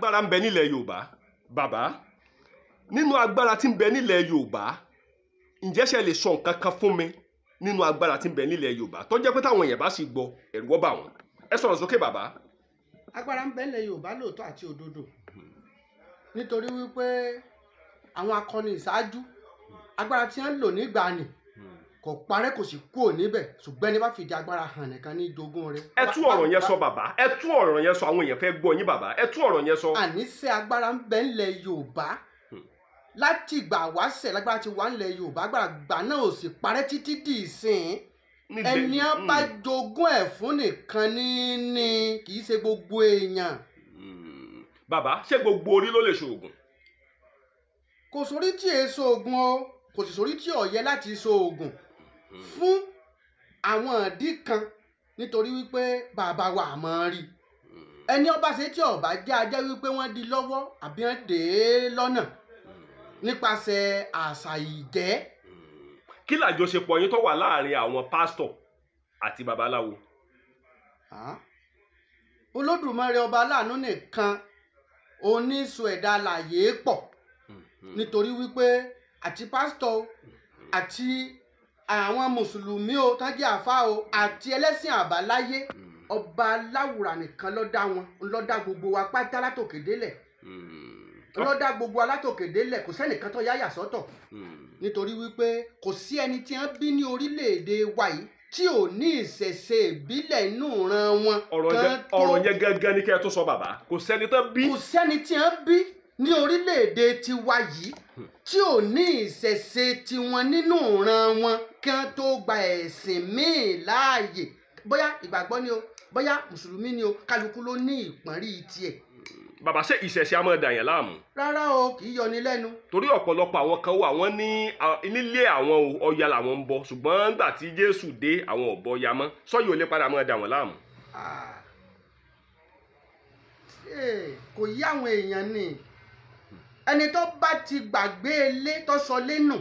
Agbára ń bẹ nílẹ̀ Yorùbá bàbá. Nínú agbára tí ń bẹ nílẹ̀ Yorùbá, ǹjẹ́ ṣe lè sọ nǹkan kan fún mi nínú agbára tí ń bẹ nílẹ̀ Yorùbá tó jẹ́ pé táwọn èèyàn bá sì gbọ́ ẹ̀rù ó bà wọ́n? Ẹ sọ̀rọ̀ sókè bàbá. Agbára ń bẹ nílẹ̀ Yorùbá lóòótọ́ àti òdodo, nítorí wípé àwọn akọni ìṣáájú agbára tí wọ́n lò nígbà ni kò parẹ́, kò sì kúrò níbẹ̀, ṣùgbọ́n ẹni bá fìdí agbára hàn nìkan ní jogún rẹ̀. Ẹ tú ọ̀rọ̀ yẹn sọ bàbá, ẹ tú ọ̀rọ̀ yẹn sọ, àwọn èèyàn fẹ́ gbọ́ yín bàbá, ẹ tú ọ̀rọ̀ yẹn sọ. Àníṣe agbára ń bẹ nílẹ̀ Yorùbá láti ìgbà wáṣẹ̀, lágbára ti wà nílẹ̀ Yorùbá, agbára gbà náà ò sì parẹ́ títí di ìsìn. Ẹni á bá jogún ẹ̀ fún nìkan ní kì í ṣe gbogbo èèyàn. Bàbá, ṣé gbogbo orí ló lè ṣoògùn? Kò sórí tí èé ṣoògùn o, kò sì sórí tí ó yẹ láti ṣoògùn fún àwọn ìdí kan, nítorí wípé bàbá wa àmọ́ rí ẹni ọba ṣe tí ọba jẹ́ ajẹ́ wípé wọ́n di lọ́wọ́ àbí wọ́n dè é lọ́nà nípasẹ̀ àṣà ìjẹ́. Kí làjọṣepọ̀ yín tó wà láàrin àwọn pásítọ̀ àti babaláwo? Olódùmarè ọba aláàánú nìkan oníṣu ẹ̀dá alààyè pọ̀, nítorí wípé àti pásítọ̀ àti àwọn mùsùlùmí o tán jẹ́ àfáà o àti ẹlẹ́sìn àbáláyé, ọba aláwùrà nìkan ló dá wọn, ló dá gbogbo wa pátá látòkè délẹ̀, ló dá gbogbo wa látòkè délẹ̀, kò sẹ́nìkan tó yáyà sọ́tọ̀, nítorí wípé kò sí ẹni tí wọ́n bí ní orílẹ̀-èdè wa yìí tí ò ní ìṣẹ̀ṣe ìbílẹ̀ inú ìran wọn. Ọ̀rọ̀ yẹn gángan ni kẹ́ ẹ tó sọ bàbá, kò sẹ́ni tó bí. Kò sẹ́ni tí wọ́n bí ní orílẹ̀-èdè tiwa yìí tí ò ní ìṣẹ̀ṣe tiwọn nínú ìran wọn kí wọ́n tó gba ẹ̀sìn míì láàyè, bóyá ìgbàgbọ́ ni o, bóyá mùsùlùmí ni o, kálukú ló ní ìpọ́nrí tiẹ̀. Bàbá, ṣé ìṣẹ̀ṣe á máa dà yẹn láàmú? Rárá o, kì í yọni lẹ́nu. Torí ọ̀pọ̀lọpọ̀ àwọn kan wà wọ́n ní nílé àwọn Ọya làwọn ń bọ, ṣùgbọ́n nígbà tí Jésù dé àwọn ò bọ Ọya mọ́, sọ́yìn ò lè padà máa dà wọ́n láàmú. Kò yí àwọn èèyàn ni, ẹni tó bá ti gbàgbé ilé tó sọ lẹ́nu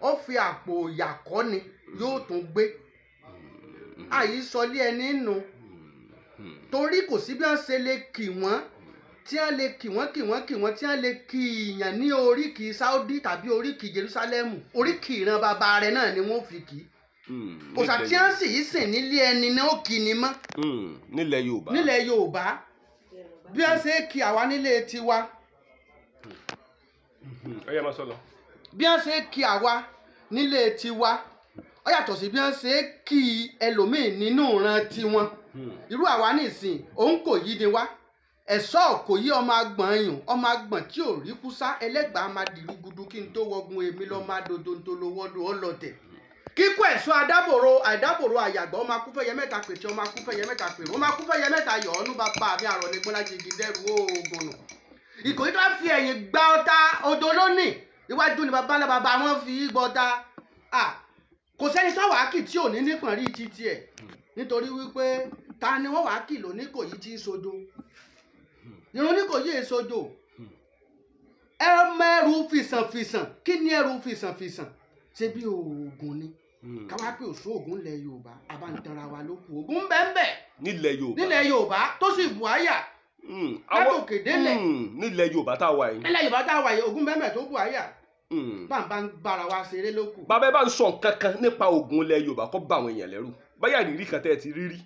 ó fi àpò ìyàkọ́ ni yóò tún gbé àyísọlé ẹni nù, torí kò sí bí wọ́n ṣe lè kì wọ́n tí wọ́n lè kì wọ́n kì wọ́n kì wọ́n tí wọ́n lè kì ìyàn ní oríkì Saudi tàbí oríkì Jerusalem, oríkì ìran bàbá rẹ̀ náà ni wọ́n fi kì í. Òòṣà tí wọ́n sì í sìn nílé ẹni náà ó kì ní mọ́. Nílẹ̀ Yorùbá, nílẹ̀ Yorùbá bí wọ́n ṣe kì àwa nílé tiwa, bí wọ́n ṣe kì àwa nílé tiwa ó yàtọ̀ sí bí wọ́n ṣe kì ẹlòmíì nínú ìran tiwọn. Irú àwa nísìn òun kò yí ni wá, ẹ̀sọ́ kò yí ọmọ agbọ̀n yùn, ọmọ agbọ̀n tí ò rí kúsá ẹlẹ́gbàá máa dìrú gudu kí n tó wọgun èmi lọ́ máa dodo ń tolo wọ́dọ̀ ọlọ́tẹ̀. Kíkọ́ ẹ̀sọ́ adábòrò àìdábòrò àyàgbọ́ ọmọ akúfẹ́yẹ mẹ́ta pèsè ọmọ akúfẹ́yẹ mẹ́ta pèrò ọmọ akúfẹ́yẹ mẹ́ta yọ̀ ọ́nú bàbá mi àrọ̀ ní gbọ́lájì igi dẹ́rù oògùn nù. Ìkòyí tó fi ẹ̀yìn gba ọta odò lónìí iwájú ni bàbá ńlá bàbá wọn fi gbọ́ta. Kò sẹ́ni tó wàá kì tí ò ní nípọ̀n rí ti tiẹ̀, nítorí wípé ta ni wọ́n wàá kì lóní kò yí tí í sojo, irun ní kò yí èsojo, ẹ mẹ́rù fìsànfìsàn, kí ni ẹrù fìsànfìsàn? Ṣé bí oògùn ni? Káwá pé òṣù oògùn ilẹ̀ Yorùbá abánitanra wa ló kù, oògùn bẹ́ẹ̀nbẹ́ nílẹ̀ Yorùbá, nílẹ̀ Yorùbá tó sì bù áyà látòkè délẹ̀ nílẹ̀ Yorùbá tá a wà yìí, nílẹ̀ Yorùbá tá a wà yìí oògùn bẹ́ẹ̀nbẹ́ tó bù áyà bàbá ń bára wa ṣeré ló kù. Bàbá ẹ bá ń sọ nǹkan kan nípa oògùn ilẹ̀ Yorùbá kó bá àwọn èèyàn lẹ́rù, báyà ìrírí kan tẹ́ ẹ ti rí rí.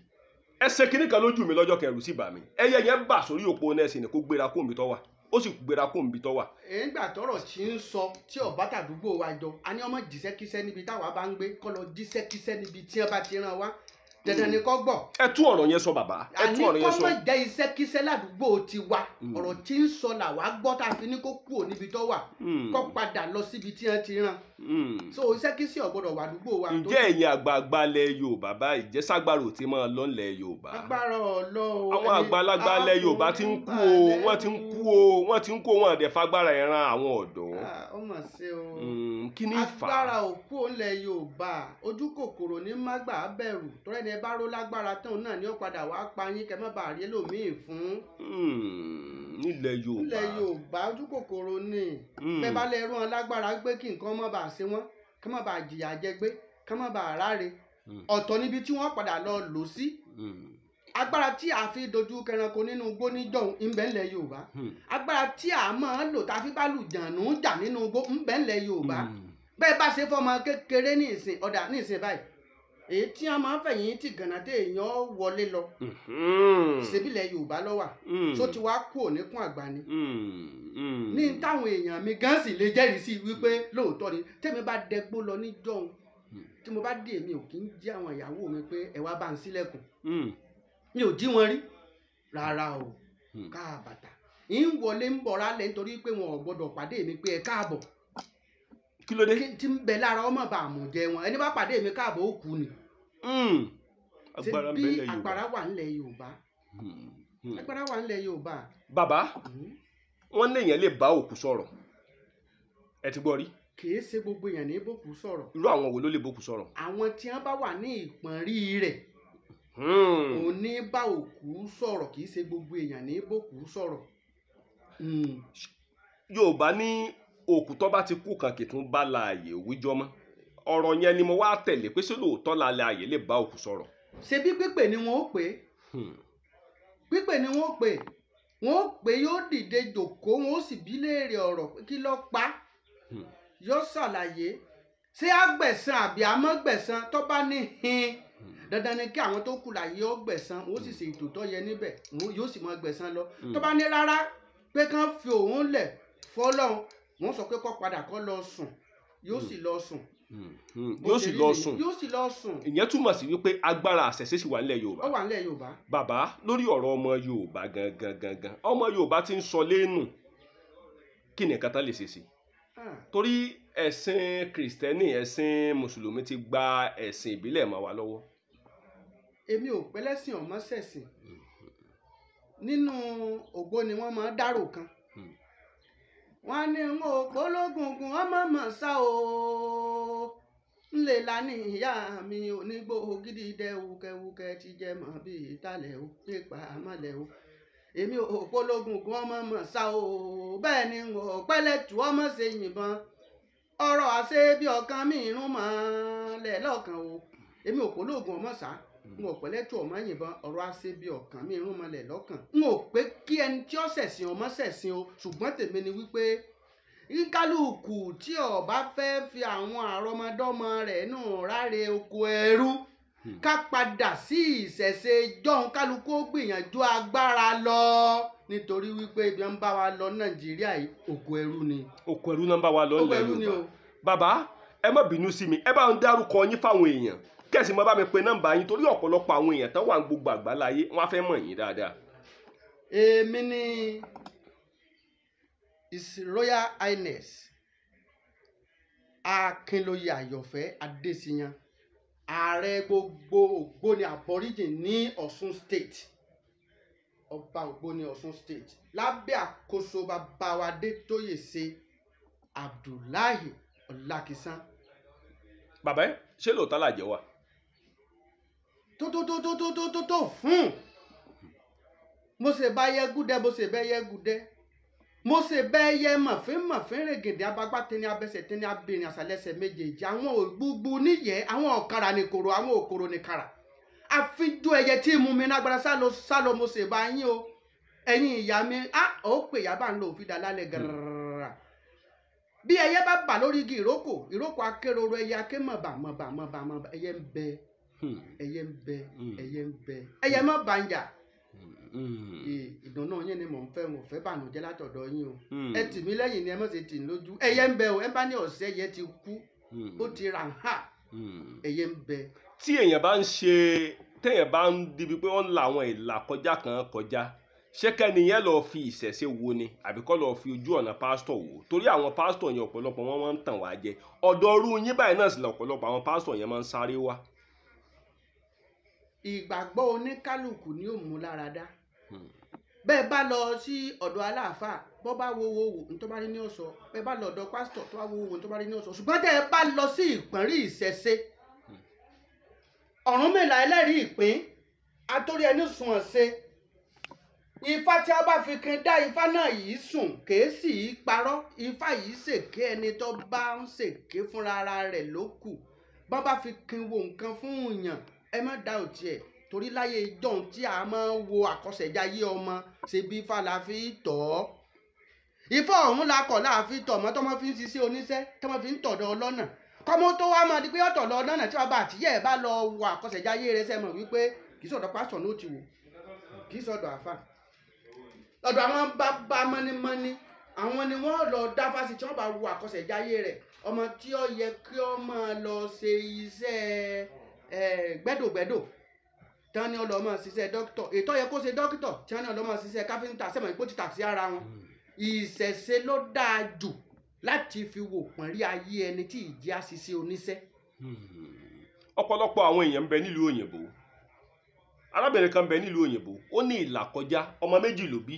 Ẹ ṣe kinní kan lójú mi lọ́jọ́ kẹrù sí bà mí, ẹyẹ yẹn bà sórí òpó nẹ́ẹ̀sì ni kó gbéra kó mi tọ́ wà, ó sì gbéra kó mi tọ́ wà. Nígbà tọ́rọ̀ tí ń sọ tí ọba tàdúgbò wa jọ, a ní ọmọ jíṣẹ́kíṣẹ́ níbi táwa bá ń gbé, kọ́ lọ jíṣẹ́kíṣẹ́ níbi tí wọ́n bá ti rán wa, dandan ni kó gbọ́. Ẹ tú ọ̀rọ̀ yẹn sọ bàbá, ẹ tú ọ̀rọ̀ yẹn sọ. Àní kọ́ mọ̀ jẹ́ iṣẹ́kíṣẹ́ ládùúgbò tiwa, ọ̀rọ̀ tí ń sọ làwa gbọ́ tá a fi ní kó kúrò níbi tó wà, kó padà lọ síbi tí wọ́n ti rán. So iṣẹ́kíṣẹ́ ò gbọ́dọ̀ wà àdúgbò wa. Ǹjẹ́ ẹ̀yin àgbààgbà lẹ Yorùbá báyìí jẹ́ ságbára ò ti máa lọ lẹ Yorùbá? Agbára ọ̀lọ́ o. Àwọn àgbàlagbà lẹ Yorùbá ti ń kú o, wọ́n ti ń kú o, wọ́n ti ń kú wọn àdẹ fagbára ẹ̀ ran àwọn ọ̀dọ́. Ó mà ṣe o. Kí ni fà á? Agbára òkú ńlẹ̀ Yorùbá, ojú kòkòrò ní mágbà bẹ̀rù, torí ẹni ẹ bá ró lágbára tán náà ni ó padà wá pa yín kẹ́ má bàa rí ẹlòmíì fún. Nílẹ̀ Yorùbá, nílẹ̀ Yorùbá ojú kòkòrò ni. Bẹ́ẹ̀ bá lè rú wọn lágbára gbé kí nǹkan má bàa ṣe wọ́n, kí má bàa jìyà jẹ gbé, kí má bàa ráre, ọ̀tọ̀ níbi tí wọ́n padà lọ lò sí. Agbára tí a fi dojú kẹranko nínú igbó níjọ́un ń bẹ ńlẹ̀ Yorùbá. Agbára tí a máa ń lò tá a fi bá lùjànú jà nínú igbó ń bẹ ńlẹ̀ Yorùbá. Bẹ́ẹ̀ bá ṣe fọmọ kékeré ní ìsìn ọ̀dà ní ìsìn báyìí, èyí tí wọ́n máa ń fẹ̀yìn tì gànà tí èèyàn wọlé lọ, ṣebílẹ̀ Yorùbá ló wà, tó ti wá kú òníkún àgbà ni. Ní táwọn èèyàn mi gan sì lè jẹ́rìí sí wípé lóòótọ́ ni tẹ́mi bá dẹgbó lọ níjọ́un, tí mo bá dé èmi ò kí ń jí àwọn ìyàwó mi pé ẹ wá bá ń sílẹ̀kùn, mi ò jí wọn rí rárá o. Káàbàtà ń wọlé ń bọ̀ra lẹ̀ nítorí pé wọn ò gbọdọ̀ pàdé mi pé ẹ káàbọ̀. Kí ló dé? Tí ń bẹ lára ọmọ bá àmọ̀ jẹ wọn, ẹni bá pàdé mi káàbọ̀ ó kú ni. Agbára ń bẹ bí ńlẹ̀ Yorùbá. Agbára wà ńlẹ̀ Yorùbá. Agbára wà ńlẹ̀ Yorùbá. Bàbá, wọ́n léèyàn lè bá òkú sọ̀rọ̀, ẹ ti gbọ́ rí? Kìí ṣe gbogbo èèyàn ní bòkú sọ̀rọ̀. Irú àwọn wo ló lè bòkú sọ̀rọ̀? Àwọn tí wọ́n bá wà ní ìpọ́nrí rẹ̀ òun ní bá òkú sọ̀rọ̀, kìí ṣe gbogbo èèyàn ní bòkú sọ̀rọ̀. Yorùbá ní òkú tó bá ti kú kan kì í tún bá láàyè wíjọ́ mọ́. Ọ̀rọ̀ yẹn ni mo wá tẹ̀lé pé ṣé lóòótọ́ la láàyè lè bá òkú sọ̀rọ̀? Ṣebí pípè ni wọ́n ó pè é, pípè ni wọ́n ó pè é, wọ́n ó pè é, yóò dìde jòkó, wọ́n ó sì bí léèrè ọ̀rọ̀ pé kí ló pa á, yóò ṣàlàyé. Ṣé àgbẹ̀san àbí àmọ́gbẹ̀san? Tó bá ní hin, dandan ni kí àwọn tó kù láyé ó gbẹ̀san, wọ́n ó sì ṣe ètò tó yẹ níbẹ̀, yóò sì máa gbẹ̀san lọ. Tó bá ní rárá pé kán fi òun lẹ̀ fọlọ́run, wọ́n sọ pé kó padà kó lọ sùn, yóò sì lọ sùn. Yóò sì lọ sùn. Yóò sì lọ sùn. Ìyẹn túmọ̀ sí wípé agbára àṣẹṣe sì wà nílẹ̀ Yorùbá. Ó wà nílẹ̀ Yorùbá. Bàbá, lórí ọ̀rọ̀ ọmọ Yorùbá gangan gangan, ọmọ Yorùbá ti ń sọ lẹ́nu, kí ni nǹkan tán lè ṣe sí? Torí ẹ̀sìn Kìrìsìtẹ́nì, ẹ̀sìn Mùsùlùmí ti gba ẹ̀sìn ìbílẹ̀ mọ́ wa lọ́wọ́. Èmi ò pẹ́lẹ́sìn ọmọ ṣẹ̀sìn. Nínú Ògbóni wọ́n máa ń dárò kan. Wọ́n ní n ò pológungun ọmọ mọ̀ sá o, ńlẹ̀ la ní ìyá mi onígbò gidi dẹ wukẹ́wukẹ́ ti jẹ mọ́ bí ìtàlẹ̀ o nípa àmọ́lẹ̀ o. Èmi ò pológungun ọmọ mọ̀ sá o, bẹ́ẹ̀ ni n ò pẹ́lẹ́tù ọmọ ṣe yìnbọn, ọ̀rọ̀ àṣẹ bí ọ̀kan mi irun mọ́ lẹ̀ lọ́kàn o. Èmi ò pológun ọmọ sá, n ò pẹ́lẹ́tù ọmọ yìnbọn, ọ̀rọ̀ àṣẹ bí ọ̀kan mi irun mọ́ lẹ̀ lọ́kàn. N ò pé kí ẹni tí ó ṣẹ̀sìn ọmọ ṣẹ̀sìn o, ṣùgbọ́n tèmi ni wípé nkálukú tí ó bá fẹ́ fi àwọn àrọmọdọ́mọ rẹ̀ nù ráre oko ẹrú, ká padà sí ìṣẹ̀ṣe jọ̀hún, kálukú ó gbìyànjú agbára lọ, nítorí wípé ibi ń bá wa lọ Nàìjíríà yìí oko ẹrú ni. Oko ẹrú náà ń bá wa lọ Oko nílẹ̀ ẹrú ni Yorùbá. o. Bàbá, ẹ má bínú sí mi, ẹ bá ń dárúkọ yín fáwọn èèyàn, kẹ́sì mọ́ bá mi pe nọ́mbà yín, torí ọ̀pọ̀lọpọ̀ àwọn èèyàn tán wà ní gbogbo àgbáláyé wọ́n á fẹ́ mọ̀ yín dáadáa. Èmi ni His Royal Highness Akínlóye Àyọ̀fẹ́ Adésíyàn, ààrẹ gbogbo Ògbóni Aborigine ní Ọ̀ṣun State, ọba Ògbóni Ọ̀ṣun State, lábẹ́ àkóso bàbá wa Adétóyèsé Abdullahi Ọlákísán. Bàbá, ẹ ṣé lóòótọ́ làjẹ́ wà? Tó tó tó tó tó tó tó tó fún mo ṣe bá yẹ gúdẹ, mo ṣe bẹ yẹ gúdẹ, mo ṣe bẹ yẹ mọ̀fín mọ̀fín règèdè abagbá tẹni abẹsẹ̀ tẹni abìnrin àṣàlẹsẹ̀ méjèèjì, àwọn ògbúgbú níyẹ, àwọn ọ̀kàrà ní kòrò, àwọn òkòrò ní kàrà, àfijọ́ ẹyẹ tí mú mi lágbára sálọ sálọ, mo ṣe bá yín o, ẹ̀yin ìyá mi á ó pè yá bá ń lo òfin dalálẹ̀ gàràrà. Bí ẹyẹ bá bà lórí igi ìrókò, ìrókò akéròrò ẹyẹ aké mọ̀bà mọ̀bà mọ̀bà mọ̀bà, ẹyẹ ń bẹ, ẹyẹ ń bẹ, ẹyẹ ń bẹ, ẹyẹ mọ̀ bá ń jà. Ìdùnnú yín ni mò ń fẹ́, wọn ò fẹ́ bànújẹ́ látọ̀dọ̀ yín o. Ẹ tì mí lẹ́yìn ni ẹ má ṣe tì mí lójú. Ẹyẹ ń bẹ o, ẹ bá ní ọ̀sẹ̀ ẹyẹ ti kú, ó ti rà hàn, ẹyẹ ń bẹ. Tí èèyàn bá ń ṣe, téèyàn bá ń dibi pé wọ́n ń la àwọn ìlà kọjá kan kọjá, ṣé kẹ́ni yẹn lọ́ọ́ fi ìṣẹ̀ṣe wo ni àbí kọ́ lọ́ọ́ fi ojú ọ̀nà pásítọ̀ wò? Torí àwọn pásítọ̀ yẹn ọ̀pọ̀lọpọ̀ wọn máa ń tàn wá jẹ. Ọ̀dọ̀ ọrú yín báyìí náà sì lọ̀pọ̀lọpọ̀ àwọn pásítọ̀ yẹn máa ń sáré wá. Ìgbàgbọ́ oníkálukú ni ó mú lára dá. Bẹ́ẹ̀ bá lọ sí ọ̀dọ̀ aláàfáà, bọ́ bá wo wo wò ní tó bá rí ní ọ̀sọ̀, bẹ́ẹ̀ bá lọ ọ̀dọ̀ pásítọ̀ tó bá wo wo wò ní tó bá rí ní ọ̀sọ̀, ṣùgbọ́n tẹ́ ẹ bá lọ sí ìpínrí ìṣẹ̀ṣe, Ọ̀rúnmìlà ẹlẹ́rìí ìpín, atórí ẹni sùn ọ̀sẹ̀, ifá tí a bá fi kan dá ifá náà yìí sùn, kèé sì í parọ́, ifá yìí ṣèké, ẹni tó bá ń ṣèké fúnra ara rẹ̀ ló kù. Bọ́n bá fi kan wo nǹkan fún èèyàn, ẹ má dá òtí ẹ̀, Torí láyé ìjọ́un tí a máa ń wo àkọsẹ̀jayé ọmọ ṣe bí Ifá la fi tọ̀ ọ́. Ifá ọ̀hún la kọ̀ láàfin tọ̀ mọ́, tọ́mọ fi ń ṣiṣẹ́ oníṣẹ́, tọ́mọ fi ń tọ̀dọ̀ ọlọ́nà. Kọ́mọ tó wá máa di pé ọ̀tọ̀ lọ lọ́nà tí bàbá àtìyẹ́ ẹ̀ bá lọ wo àkọsẹ̀jayé rẹ̀, sẹ́mọ̀ wípé kì í sọ̀dọ̀ pásítọ̀ ló ti wò, kì í sọ̀dọ̀ àfà. Ọ̀dọ̀ àwọn bàbá mọ́nímọ́ní, àwọn ni wọ́n lọ dá fásitì tí wọ́n bá wo àkọsẹ̀jayé rẹ̀. Ọmọ tí ó yẹ kí ó máa lọ ṣe iṣẹ́ gbẹ́dògbẹ́dò, tí wọ́n ní ó lọ máa ṣiṣẹ́ dókítọ̀, ètò yẹ kó ṣe dókítọ̀, tí wọ́n ní ó lọ máa ṣiṣẹ́ káfíńtà, sẹ́mọ̀ ìpó ti tà sí ara wọn. Ìṣẹ̀ṣe ló dáa jù láti fi wò pọ̀n rí ayé ẹni tí ìjì àṣìṣe oníṣẹ́. Ọ̀pọ̀lọpọ̀ àwọn èèyàn ń bẹ nílùú òyìnbó. Arábìnrin kan ń bẹ nílùú òyìnbó, ó ní ìlà kọjá, ọmọ méjì ló bí.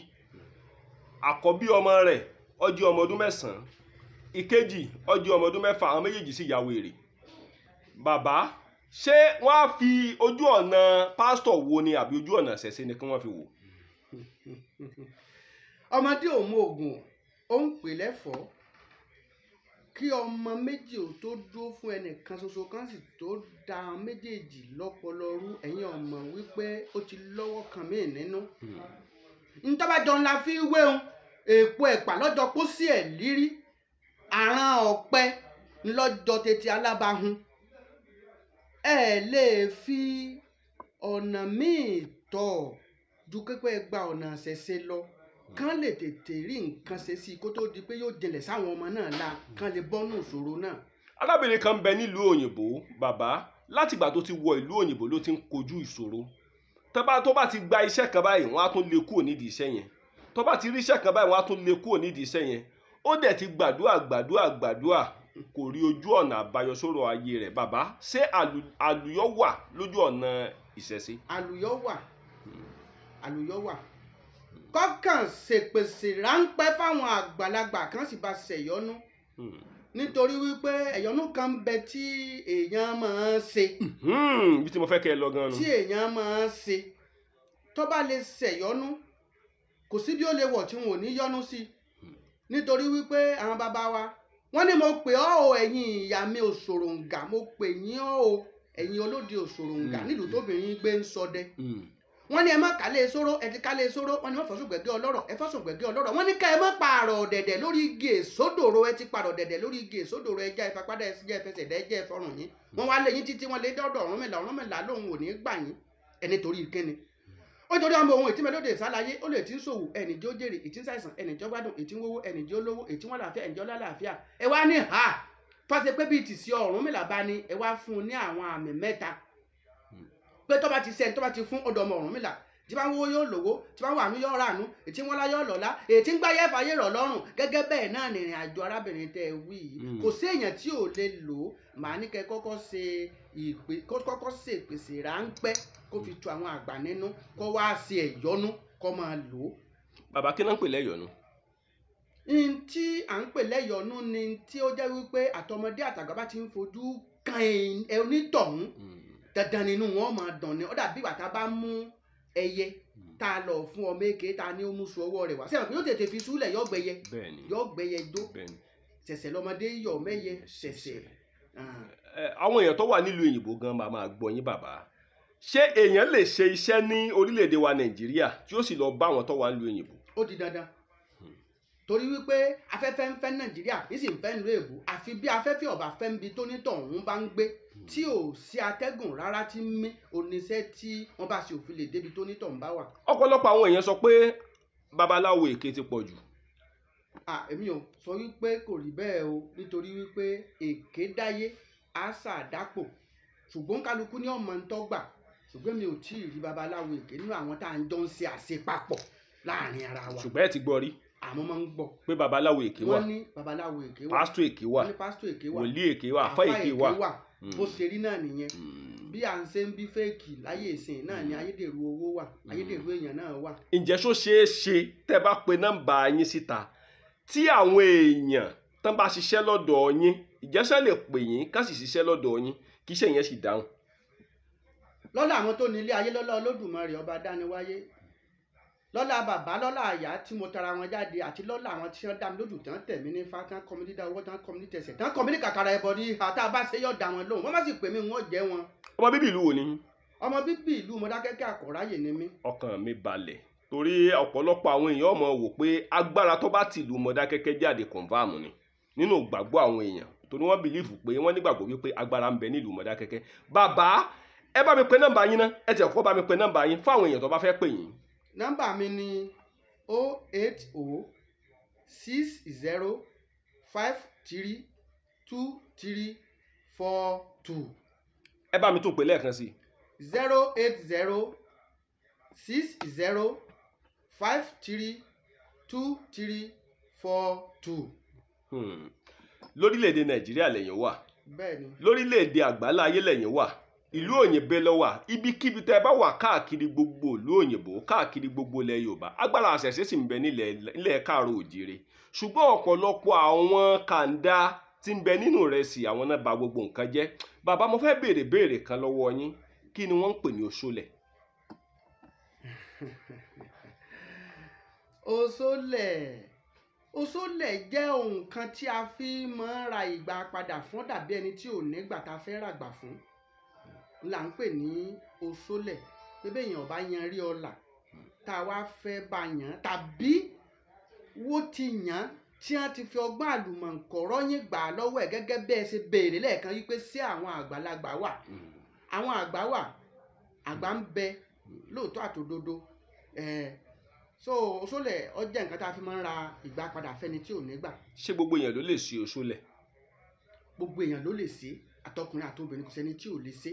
Àkọ́bí ọmọ rẹ̀ ó jẹ́ ọmọ ọdún 9, ìkejì ó jẹ́ ọmọ ọdún 6, àwọn méjèèjì sì ya wèrè. Bàbá, ṣé wọ́n á fi ojú ọ̀nà pásítọ̀ wo ni àbí ojú ọ̀nà ìṣẹ̀ṣe ni kí wọ́n fi wò? Ọmọdé ò mú oògùn, ó ń pè lẹ́fọ̀ọ́. Kí ọmọ méjì ò tó dúró fún ẹnìkan ṣoṣo kan sì tó da méjèèjì lọ́pọlọ rú, ẹ̀yin ọmọ wípé ó ti lọ́wọ́ kan míì nínú. Ntọ́bàjọ́ ńlá fi wéhun, èèpo ẹ̀pà lọ́jọ́ kó sí ẹ̀ lírí, àràn ọ̀pẹ ńlọ́jọ́ tètè alábàáhùn. Ẹ lè fi ọ̀nà míì tọ̀ ju pípẹ́ gba ọ̀nà ṣẹ̀ṣẹ̀ lọ, kán lè tètè rí nǹkan ṣe sí i kó tó di pé yóò jinlẹ̀ sáwọn ọmọ náà la, kán lè bọ́nú ìṣòro náà. Arábìnrin kan ń bẹ nílùú òyìnbó, bàbá, látìgbà tó ti wọ ìlú òyìnbó ló ti ń kojú ìṣòro. Tó bá ti gba iṣẹ́ kan báyìí, wọ́n á tún lé kúrò nídìí iṣẹ́ yẹn. Tó bá ti rí iṣẹ́ kan báyìí, wọ́n á tún lé kúrò nídìí iṣẹ́ yẹn. Ó dẹ̀ ti gbàdúà gbàdúà gbàdúà, kò rí ojú ọ̀nà àbáyọ sọ̀rọ̀ ayé rẹ̀. Bàbá, ṣé àlùyọ wà lójú ọ̀nà ìṣẹ̀ṣe? Àlùyọ wà, àlùyọ wà. Kọ́kàn ṣèpèsè ráńpẹ́ fáwọn àgbàlagbà kan sì bá ṣẹ̀yọ́nú. Nítorí wípé ẹ̀yọ́nú kan ń bẹ tí èèyàn máa ń ṣe. Bí tí mo fẹ́ kẹ́ ẹ lọ gan-an. Tí èèyàn máa ń ṣe. Tó bá lè ṣẹ̀yọ́nú, kò sí bí ó lè wọ̀ tí wọn ò ní yọ́nú sí. Nítorí wípé àwọn bàbá wa, wọ́n ní mo pè ọ́ o, ẹ̀yin ìyá mi òṣòròǹgà, mo pè yín ọ́ o, ẹ̀yin olóde òṣòròǹgà, nílùú tóbìnrin gbé ń ṣọdẹ. Wọ́n ní ẹ má kálé sóró, ẹ ti kálé sóró. Wọ́n ní má fọ́sùn gbẹ̀gẹ́ ọlọ́rọ̀, ẹ fọ́sùn gbẹ̀gẹ́ ọlọ́rọ̀. Wọ́n ní ká ẹ má pààrọ̀ ọ̀dẹ̀dẹ̀ lórí igi èsódòro, ẹ ti pààrọ̀ ọ̀dẹ̀dẹ̀ lórí igi èsódòro, ẹ já ìfapádà, ẹ jẹ́ ìfẹsẹ̀dẹ̀, ẹ jẹ́ ìfọrùn yín. Wọ́n wá lé yín títí, wọ́n lé dọ́dọ̀ Ọ̀rúnmìlà, Ọ̀rúnmìlà lòun ò ní gbà yín. Ẹni torí kíni? Ó torí ọmọ òun ìtìmẹ́lódé ìsálayé, ó lè ti ń ṣòwò, ẹnì jẹ́ ó jèrè, ìtí ń ṣàìsàn, ẹnì jẹ́ ó gbádùn, ìtí ń wówó, ẹnì jẹ́ ó lówó, ìtí wọ́n làáfíà, ẹnì jẹ́ ó lálàáfíà. Ẹ wá ní ha! Fáṣe pé bíi tìsí Ọ̀rúnmìlà bá ní, ẹ wá fún un ní àwọn àmì mẹ́ta. Pé tó bá ti sẹ́ni tó bá ti fún ọ̀dọ̀ ọmọ Ọ̀rúnmìlà, tí bá ń wówó yóò lówó, tí bá ń wàánú yóò ràánú, ètí wọn láyọ̀ lọ́lá, ètí ń gbáyé fàyè rọ̀ lọ́rùn. Gẹ́gẹ́ bẹ́ẹ̀ náà nìrìn àjò arábìnrin tẹ́ ẹ wí yìí. Kò sí èèyàn tí ò lè lò ó, màá ní kẹ́ kọ́kọ́ ṣe ìpè, kó kọ́kọ́ ṣe ìpèsè ráńpẹ́, kó fi tu àwọn àgbà nínú, kó wá ṣe ẹ̀yọ́nú, kó máa lò ó. Bàbá, kí ló ń pè lẹ́yọ̀nú? N tí à ń pè lẹ́yọ̀nú ni tí ó jẹ́ wípé àtọmọdé àtàgbà bá ti ń fojú kan onítọ̀hún, dandan nínú wọn máa dàn ní. Ó dàbí ìgbà tá a bá mú ẹyẹ tá a lọ fún ọmọ èké tá a ní ó mú su ọwọ́ rẹ̀ wá, sẹ́wọ̀n pé yóò tètè fi súlẹ̀, yóò gbẹyẹ, yóò gbẹyẹ jó. Ṣẹ̀ṣẹ̀ lọ́mọdé yọ̀ mẹ́yẹ ṣẹ̀ṣẹ̀. Àwọn èèyàn tó wà nílùú òyìnbó gan máa gbọ́ yín bàbá. Ṣé èèyàn lè ṣe iṣẹ́ ní orílẹ̀-èdè wa Nàìjíríà tí ó sì lọ bá àwọn tó wà nílùú òyìnbó? Ó di dandan, torí wípé afẹ́fẹ́ ń fẹ́ Nàìjíríà, ní sì ń fẹ́ nílùú èbó, àfi bí afẹ́fẹ́ ọ̀bà fẹ́ ń bi tó nítọ̀hún bá ń gbé, tí ò sí atẹ́gùn rárá tí ń mí, oníṣẹ́ tí wọ́n bá ṣe òfin lè débi tó nítọ̀hún bá wà. Ọ̀pọ̀lọpọ̀ àwọn èèyàn sọ pé babaláwo èké ti pọ̀ jù. Èmi ò sọ wípé kò rí bẹ́ẹ̀ o, nítorí wípé èké dáyé, àṣà dápò, ṣùgbọ́n kálukú ní ọmọ ń tọ́gbà. Ṣùgbọ́n mi ò tí ì rí babaláwo èké nínú àwọn tá à ń jọ ń ṣe àṣepapọ̀ láàrin ara wa. Ṣùgbọ́n ẹ ti gbọ́ rí. Àmọ́ máa ń gbọ́. Pé babaláwo èké wà. Wọ́n ní babaláwo èké wà. Pásítọ̀ èké wà. Wọ́n ní pásítọ̀ èké wà. Wòlíì èké wà. Àfá èké wà. Bó ṣe rí náà nìyẹn. Bí à ń ṣe ń bí fẹ́ẹ̀kì láyé ìsìn náà ni ayédèrú owó wà, ayédèrú èèyàn náà wà. Ǹjẹ́ ṣó ṣeé ṣe tẹ́ bá pe nọ́mbà yín síta tí àwọn èèyàn tán bá ṣiṣẹ́ lọ́dọ̀ yín, ìjẹ́sẹ̀ lè pè yín ká sì ṣiṣẹ́ lọ́dọ̀ yín kí iṣẹ́ yẹn sì dáhùn? Lọ́lá àwọn tó ní ilé ayé, lọ́lá Olódùmarè ọba dániwáyé, lọ́lá bàbá, lọ́lá àyà tí mo tara wọn jáde, àti lọ́lá àwọn tí wọ́n dá mi lójú tán tẹ̀mí ní fa, tán kọ́ mi dídá owó, tán kọ́ mi ní tẹ̀sẹ̀, tán kọ́ mi ní kàkàrà ẹ̀bọ ní ìhà tá a bá ṣe yọ̀ dá wọn lóhùn, wọ́n má sì pè mí wọ́n jẹ́ wọn. Ọmọ bíbí ìlú wo ni? Ọmọ bíbí ìlú Mọdákẹ́kẹ́ Àkọ́ráyè ni mí. Ọkàn mi balẹ̀ torí ọ̀pọ̀lọpọ̀ àwọn èèyàn mọ̀ wò pé agbára tó bá tìlú Mọdákẹ́kẹ́ jáde kọ̀ǹfàmù ni nínú ìgbàgbọ́ àwọn èèyàn, torí wọ́n bìlífù pé wọ́n nígbàgbọ́ wípé agbára ń bẹ nílùú Mọdákẹ́kẹ́. Bàbá, ẹ bá mi pe nọ́mbà yín ná, ẹ tẹ̀ kọ́ bá mi pe nọ́mbà yín fún àwọn èèyàn tó bá fẹ́ pè yín. Nọ́mbà mi ni 080 60 53 23 42. Ẹ bá mi tún pè lẹ́ẹ̀kan sí i. 080 60 53 23 42. Lórílẹ̀‐èdè Nàìjíríà lẹ́yìn wà? Bẹ́ẹ̀ni. Lórílẹ̀‐èdè àgbálá ayé lẹ́yìn wà, ìlú òyìnbó lọ wà, ibikíbi tẹ́ ẹ bá wà káàkiri gbogbo ìlú òyìnbó, káàkiri gbogbo ilẹ̀ Yorùbá, agbára àṣẹ̀ṣe sì ń bẹ nílẹ̀ káàró òjìire. Ṣùgbọ́n ọ̀pọ̀lọpọ̀ àwọn kàńdá tí ń bẹ nínú ìrẹsì àwọn náà bà gbogbo nǹkan jẹ́. Bàbá, mo fẹ́ béèrè béèrè kan lọ́wọ́ yín. Kí ni wọ́n ń pè ní oṣólẹ̀? Oṣólẹ̀ jẹ́ ohun kan tí a fi máa ń ra ìgbà padà fún, dàbí ẹni tí ò nígbà tá a fẹ́ ràgbà fún là ń pè ní oṣólẹ̀. Pé bẹ́ẹ̀ èèyàn bá yan rí ọlà tá a wá fẹ́ bá yàn, tàbí wó ti yàn tí wọ́n ti fi ọgbọ́n àlùmọ̀ǹkọ̀rọ̀ yín gbà lọ́wọ́ ẹ̀, gẹ́gẹ́ bẹ́ẹ̀ ṣe béèrè lẹ́ẹ̀kan yí pé ṣé àwọn àgbàlagbà wà? Àwọn àgbà wà, àgbà ń bẹ lóòótọ́ àtòdodo. So oṣólẹ̀ ó jẹ́ nǹkan tá a fi máa ń ra ìgbà padà fẹ́ni tí ò ní gbà. Ṣé gbogbo èèyàn ló lè ṣe oṣólẹ̀? Gbogbo èèyàn ló lè ṣe, àtọkùnrin àtobìnrin, kò sẹ́ni tí ò lè ṣe.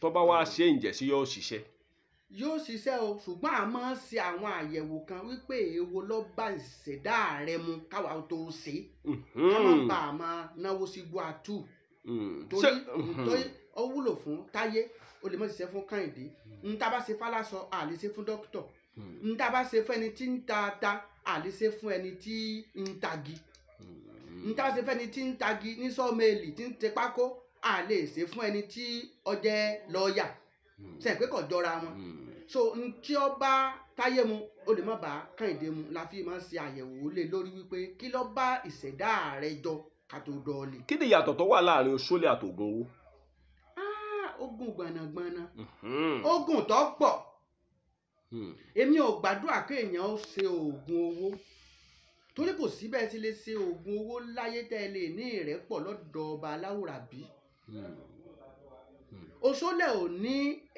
Tó bá wá ṣe, ǹjẹ́ sí yóò ṣiṣẹ́? Yóò ṣiṣẹ́ o, ṣùgbọ́n a máa ń ṣe àwọn àyẹ̀wò kan wípé èwo ló bá ìṣẹ̀dá rẹ mu káwa tó ṣe, ká má bàa máa náwó sí gbọ́ àtú. Torí ó wúlò fún Táyé, ó lè má ṣiṣẹ́ fún Kẹ́hìndé. N tá bá ṣe fálásọ, a lè ṣe fún dókítọ̀. N tá bá ṣe fún ẹni tí ń ta ata, a lè ṣe fún ẹni tí ń tagi. N tá bá ṣe fún ẹni tí ń tagi ní sọ́ọ̀mẹ́ẹ̀lì tí ń tẹ pákó, a lè ṣe fún ẹni tí ó jẹ́ lọ́ọ̀yà. Ṣe pé kò jọra wọn. So n tí ó bá Táyé mu, ó lè má bá Kẹ́hìndé mu, la fi máa ń ṣe àyẹ̀wò lé lórí wípé kí ló bá ìṣẹ̀dá rẹ jọ ká tó dọ́ọ̀lì. Kí ni ìyàtọ̀ tó wà láàrin oṣólẹ̀ àtògùn owó? Ogun gbọ̀nàgbọ̀nà, ogun tó pọ̀. Èmi ò gbàdúrà kí èèyàn ó ṣe oògùn owó, torí kò sí bẹ́ẹ̀ tí lè ṣe oògùn owó láyé tẹ́ ẹ lè ní ìrẹ́pọ̀ lọ́dọ̀ ọba aláwùrà bí. Oṣólẹ̀ ò ní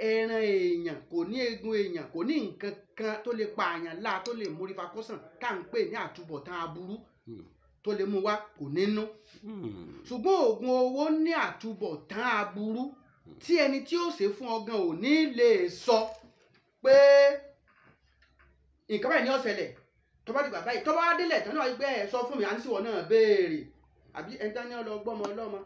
ẹran èèyàn, kò ní eegun èèyàn, kò ní nǹkan kan tó lè pa àyàn láà, tó lè mórí fakọ́sàn tá à ń pè ní àtúbọ̀tán aburú tó lè mú wá, kò nínú. Ṣùgbọ́n oògùn owó ní àtúbọ̀tán aburú tí ẹni tí ó ṣe fún ọ gan ò ní lè sọ pé nǹkan báyìí ní ó ṣẹlẹ̀ tó bá dìgbà báyìí, tó bá délẹ̀ tán náà gbé ẹ sọ fún mi, à ń sì wọ̀ náà béèrè àbí ẹni tán ní ọ lọ gbọ́mọ ọlọ́mọ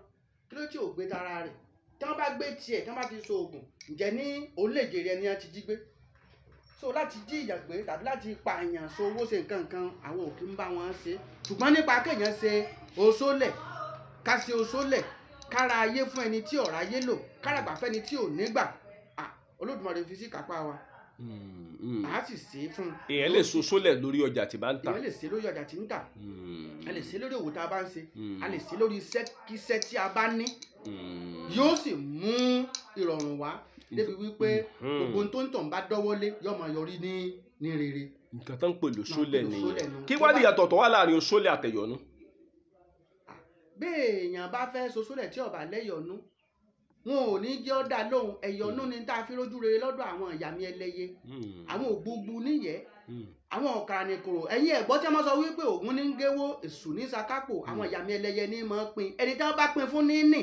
kí ló tí ò gbé tara rẹ̀, tí wọ́n bá gbé tiẹ̀, tí wọ́n bá fi so oògùn, ǹjẹ́ ní òun lè jèrè ẹni tí jí gbé? So láti jí ìyàn gbé tàbí láti pààyàn so owó ṣe nǹkan kan, àwọn ò kí ń bá wọn ṣe. Ṣùgbọ́n nípa kéèyàn ṣe oṣólẹ̀, ká ṣe oṣólẹ̀, kára ayé fún ẹni tí ọ̀rọ̀ ayé lò, káràgbà fẹ́ni tí ò nígbà, Olódùmarè fi sí kápá wa, a sì ṣe é fún un. Èèyàn lè so sólẹ̀ lórí ọjà tí bá ń tà. Èèyàn lè ṣe lórí ọjà tí ń tà, a lè ṣe lórí òwò tá a bá ń ṣe, a lè ṣe lórí iṣẹ́ tí a bá ní, yóò sì mú ìrọ̀rùn wá débi wípé gbogbo tó ń tàn bá dọ́wọ́lé yóò máa yọrí ní rere. Nǹkan tó ń pè lóṣólẹ̀ nìyẹn. Kí wá ní ìyàtọ̀ tó wà láàrin oṣólẹ̀ àtẹ̀yọ̀nú? Béèyàn bá fẹ́ soṣólẹ̀ tí ó bá lẹ́yọ̀nú, wọn ò ní jẹ́ ọ́ dá lóhùn. Ẹ̀yọ̀nú ni tá a fi rójú rere lọ́dọ̀ àwọn ìyá mi ẹlẹ́yẹ, àwọn ògbógbó níyẹ́, àwọn ọ̀kàrà nìkòrò. Ẹ̀yin ẹ̀gbọ́n tí wọ́n sọ wípé Ògún ní ń géwó, Èṣù ní sakápò, àwọn ìyá mi ẹlẹ́yẹ ní mọ̀ pin ẹni tí wọ́n bá pin fún níní.